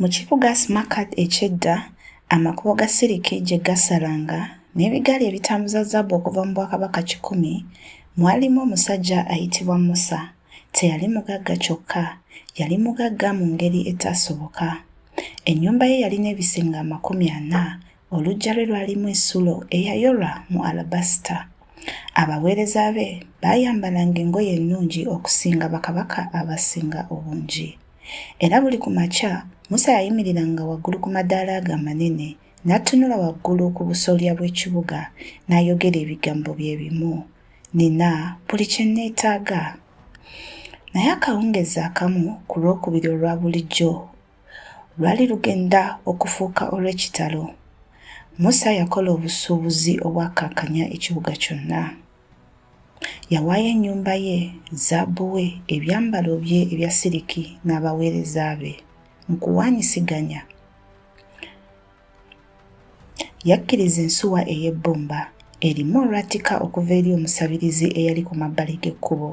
Mu kibuga Samarkand eky'edda, amakubo ga siliki gye gaasalanga n'ebigaali ebitambuza zaabu okuva mu bwakabaka 100, mwalimu omusajja ayitibwa Musa. Teyali mugagga kyokka, yali mugagga mu ngeri etasoboka. Ennyumba ye yalina ebisenge 40, oluggya lwe lwalimu ensulo eyayolwa mu alabasita. Abaweereza be baayambalanga engoye ennungi okusinga bakabaka abasinga obungi. Era buli ku makya, Musa yayimiriranga waggulu ku madaala ge amanene, n'atunula waggulu ku busolya bw'ekibuga, n'ayogera ebigambo bye bimu, Nnina buli kye nneetaaga. Naye akawungeezi akamu ku Lwokubiri olwa bulijjo lwali lugenda okufuuka olw'ekitalo. Musa yakola obusuubuzi obwakankanya ekibuga kyonna. Yawaayo ennyumba ye, zaabu we, ebyambalo bye ebya siliki n'abaweereza be mu kuwaanyisiganya. Yakkiriza ensuwa ey'ebbumba erimu olwatika okuva eri omusabirizi eyali ku mabbali g'ekkubo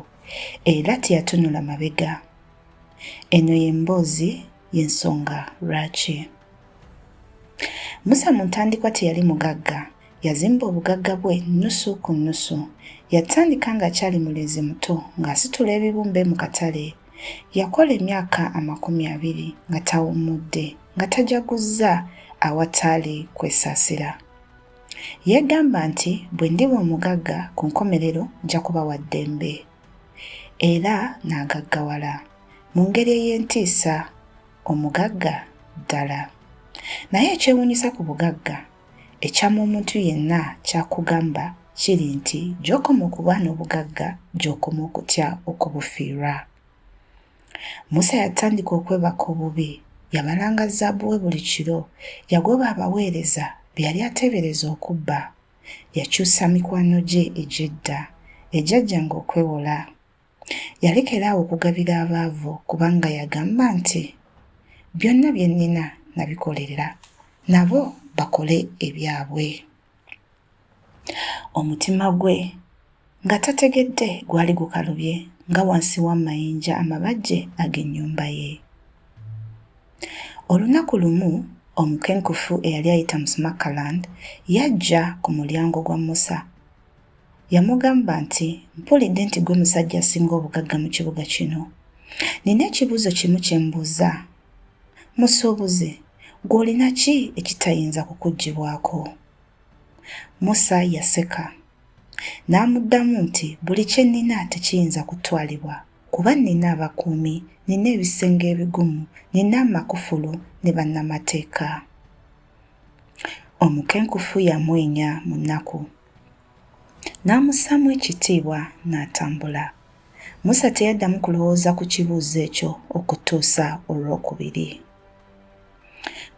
era teyatunula mabega. Eno y'emboozi y'ensonga lwaki. Musa mu ntandikwa teyali mugagga. Yazimba obugagga bwe nnusu ku nnusu. Yatandika ng'akyali mulenzi muto ng'asitula ebibumbe mu katale. Yakola emyaka 20 nga tawummudde, nga tajaguzza awataali kwesaasira. Yeegamba nti, Bwe ndiba omugagga, ku nkomerero nja kuba wa ddembe. Era n'agaggawala. Mu ngeri ey'entiisa. Omugagga ddala. Naye ekyewuunyisa ku bugagga, ekyama omuntu yenna ky'akugamba kiri nti gy'okoma okuba n'obugagga gy'okoma okutya okubufiirwa. Musa yatandika okwebaka obubi. Yabalanga zaabu we buli kiro. Yagoba abaweereza be yali ateebereza okubba. Yakyusa mikwano gye egy'edda egyajjanga okwewola. Yalekera awo okugabira abaavu kubanga yagamba nti, Byonna bye nnina nabikolerera nabo bakole ebyabwe. Omutima gwe nga tategedde gwali gukalubye nga wansi w'amayinja amabajje ag'ennyumba ye. Olunaku lumu omukenkufu eyali ayita mu Samarkand yajja ku mulyango gwa Musa. Yamugamba nti, Mpulidde nti ggwe musajja asinga obugagga mu kibuga kino. Nnina ekibuuzo kimu kye mbuuza. Musuubuzi, ggwe olina ki ekitayinza kukuggyibwako? Musa yaseka. N'amuddamu nti, Buli kye nnina tekiyinza kutwalibwa, kuba nnina abakuumi, nnina ebisenge ebigumu, nnina amakufulu ne bannamateeka. Omukenkufu yamwenya mu nnaku. N'amussaamu ekitiibwa n'atambula. Musa teyaddamu kulowooza ku kibuuzo ekyo okutuusa Olwokubiri.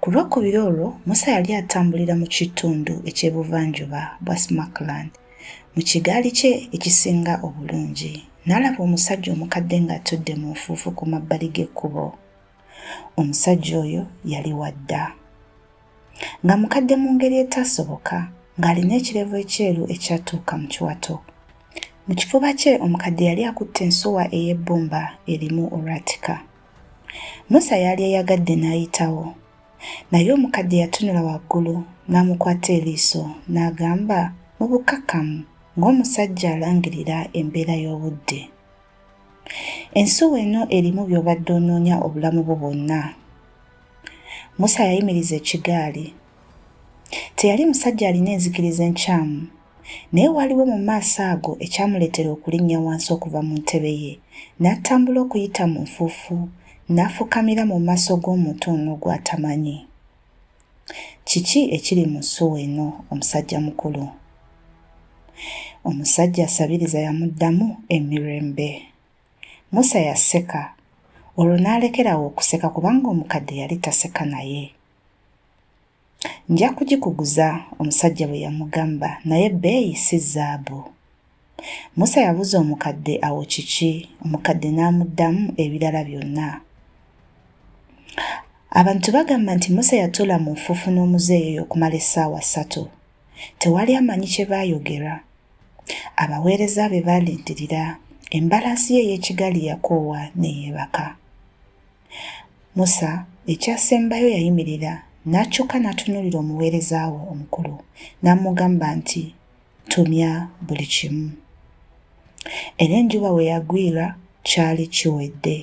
Ku Lwokubiri olwo, Musa yali atambulira mu kitundu eky'ebuvanjuba bwa Samarkand mu kigaali kye ekisinga obulungi, n'alaba omusajja omukadde ng'atudde mu nfuufu ku mabbali g'ekkubo. Omusajja oyo yali wa dda. Nga mukadde mu ngeri etasoboka, ng'alina ekirevu ekyeru ekyatuuka mu kiwato. Mu kifuba kye omukadde yali akutte ensuwa ey'ebbumba erimu olwatika. Musa yaalyeyagadde n'ayitawo. Naye omukadde yatunula waggulu n'amukwata eriiso n'agamba mu bukkakkamu ng'omusajja alangirira embeera y'obudde. Ensuwa eno erimu by'obadde onoonya obulamu bwo bwonna. Musa yayimiriza ekigaali. Teyali musajja alina enzikiriza enkyamu, naye waliwo mu maaso ago ekyamuleetera okulinnya wansi okuva mu ntebe ye n'atambula okuyita mu nfuufu n'afukamira mu maaso g'omuntu ono gw'atamanyi. Kiki ekiri mu nsuwa eno, omusajja mukulu? Omusajja asabiriza yamuddamu, Emirembe. Musa yaseka, olwo n'alekera awo okuseka kubanga omukadde yali taseka naye. Nja kugikuguza, omusajja bwe yamugamba, naye ebbeeyi si zaabu. Musa yabuuza omukadde awo kiki, omukadde n'amuddamu ebirala byonna. Abantu bagamba nti Musa yatuula mu nfuufu n'omuzeeyi oyo okumala essaawa ssatu. Tewali amanyi kye baayogera. Abaweereza be baalindirira. Embalaasi ye ey'ekigaali yakoowa ne yeebaka. Musa Ekyasembayo yayimirira n'akyuka n'atunuulira omuweereza we omukulu n'amugamba nti, Tumya buli kimu. Era enjuba we yagwira kyali kiwedde.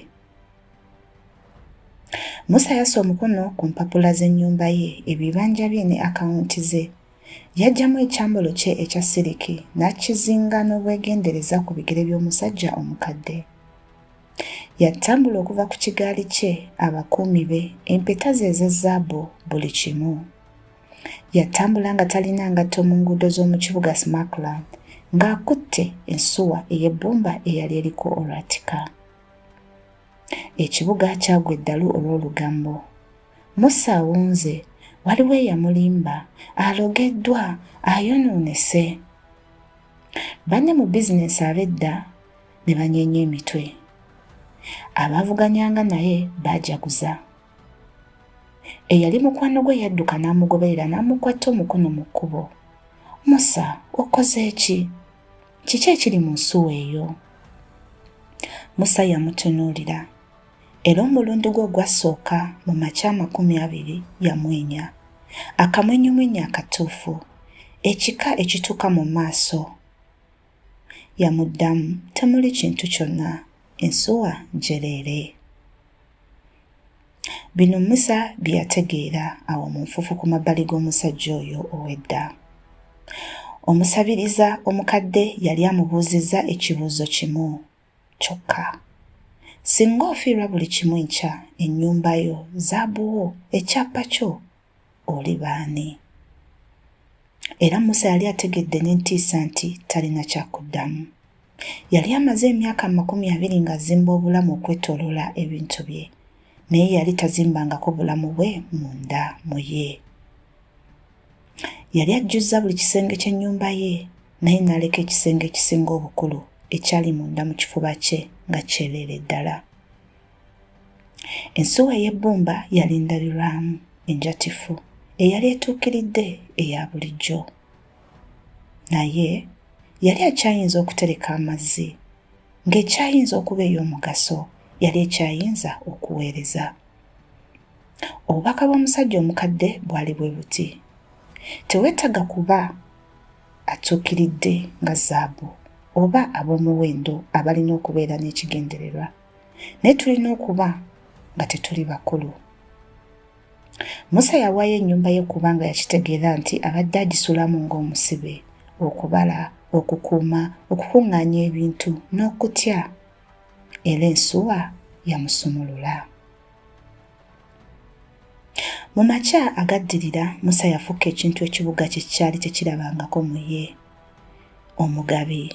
Musa yassa omukono ku mpapula z'ennyumba ye, ebibanja bye ne akawunti ze. Yaggyamu ekyambalo kye ekya siriki n'akizinga n'obwegendereza ku bigere by'omusajja omukadde. Yatambula okuva ku kigaali kye, abakuumi be, empeta ze eza zaabu, buli kimu. Yatambula nga talina ngatto mu nguudo z'omu kibuga Smakland ng'akutte ensuwa ey'ebbumba eyali eriko olwatika. Ekibuga kyagwa eddalu olw'olugambo. Musa awunze, waliwo eyamulimba, alogeddwa, ayonoonese. Banne mu bizinensi ab'edda ne banyeenya emitwe. Abaavuganyanga naye baajaguza. Eyali mukwano gwe yadduka n'amugoberera n'amukwatta omukono mu kkubo. Musa, okoze ki? Kiki ekiri mu nsuwa eyo? Musa yamutunuulira, era omulundi gwe ogwasooka mu makya 20 yamwenya, akamwenyumwenyu akatuufu, ekika ekituuka mu maaso. Yamuddamu, Temuli kintu kyonna, ensuwa njereere. Bino Musa bye yategeera awo mu nfuufu ku mabbali g'omusajja oyo ow'edda. Omusabiriza omukadde yali amubuuzizza ekibuuzo kimu kyokka. Singa ofiirwa buli kimu enkya, ennyumba yo, zaabu wo, ekyapa kyo, oliba ani? Era Musa yali ategedde n'entiisa nti talina kya kuddamu. Yali amaze emyaka 20 ng'azimba obulamu okwetooloola ebintu bye, naye yali tazimbangako bulamu bwe munda mu ye. Yali ajjuzza buli kisenge ky'ennyumba ye, naye n'aleka ekisenge ekisinga obukulu ekyali munda mu kifuba kye nga kyereere ddala. Ensuwa ey'ebbumba yali ndabirwamu, enjatifu, eyali etuukiridde eya bulijjo. Naye yali akyayinza okutereka amazzi, ng'ekyayinza okuba ey'omugaso, yali ekyayinza okuweereza. Obubaka bw'omusajja omukadde bwali bwe buti, Teweetaaga kuba atuukiridde nga zaabu oba ab'omuwendo abalina okubeera n'ekigendererwa, naye tulina okuba nga tetuli bakulu. Musa yawaayo ennyumba ye kubanga yakitegeera nti abadde agisulamu ng'omusibe, okubala, okukuuma, okukuŋŋaanya ebintu n'okutya. Era ensuwa yamusumulula. Mu makya agaddirira, Musa yafuuka ekintu ekibuga kye kyali tekirabangako mu ye, omugabi.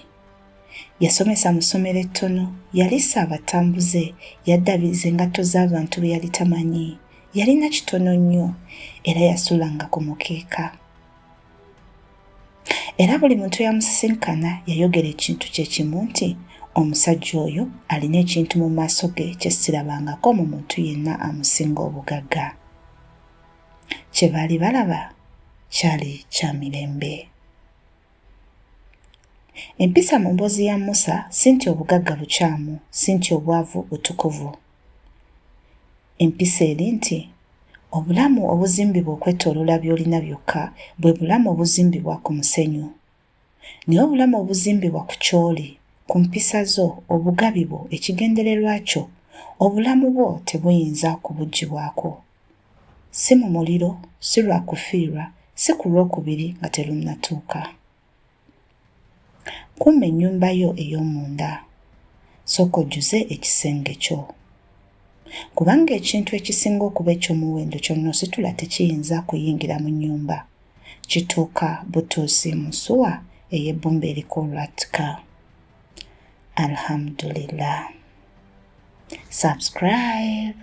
Yasomesa mu ssomero ettono, yaliisa abatambuze, yaddabiriza engatto z'abantu be yali tamanyi, yalina kitono nnyo, era yasulanga ku mukeeka. Era buli muntu eyamusisinkana yayogera ekintu kye kimu nti, Omusajja oyo alina ekintu mu maaso ge kye sirabangako mu muntu yenna amusinga obugagga. Kye baali balaba kyali kya mirembe. Empisa mu mboozi ya Musa si nti obugagga bukyamu, si nti obwavu butukuvu. Empisa eri nti obulamu obuzimbibwa okwetooloola by'olina byokka bwe bulamu obuzimbibwa ku musenyu. Naye obulamu obuzimbibwa ku ky'oli, ku mpisa zo, obugabi bwo, ekigendererwa kyo, obulamu bwo tebuyinza kubuggyibwako. Si mu muliro, si lwa kufiirwa, si ku Lwokubiri nga terunnatuuka. Kuuma ennyumba yo ey'omunda. Sooka ojjuze ekisenge kyo. Kubanga ekintu ekisinga okuba eky'omuwendo ky'onoositula tekiyinza kuyingira mu nnyumba. Kituuka butuusi mu nsuwa ey'ebbumba eriko olwatika. Alhamdulillah. Subscribe.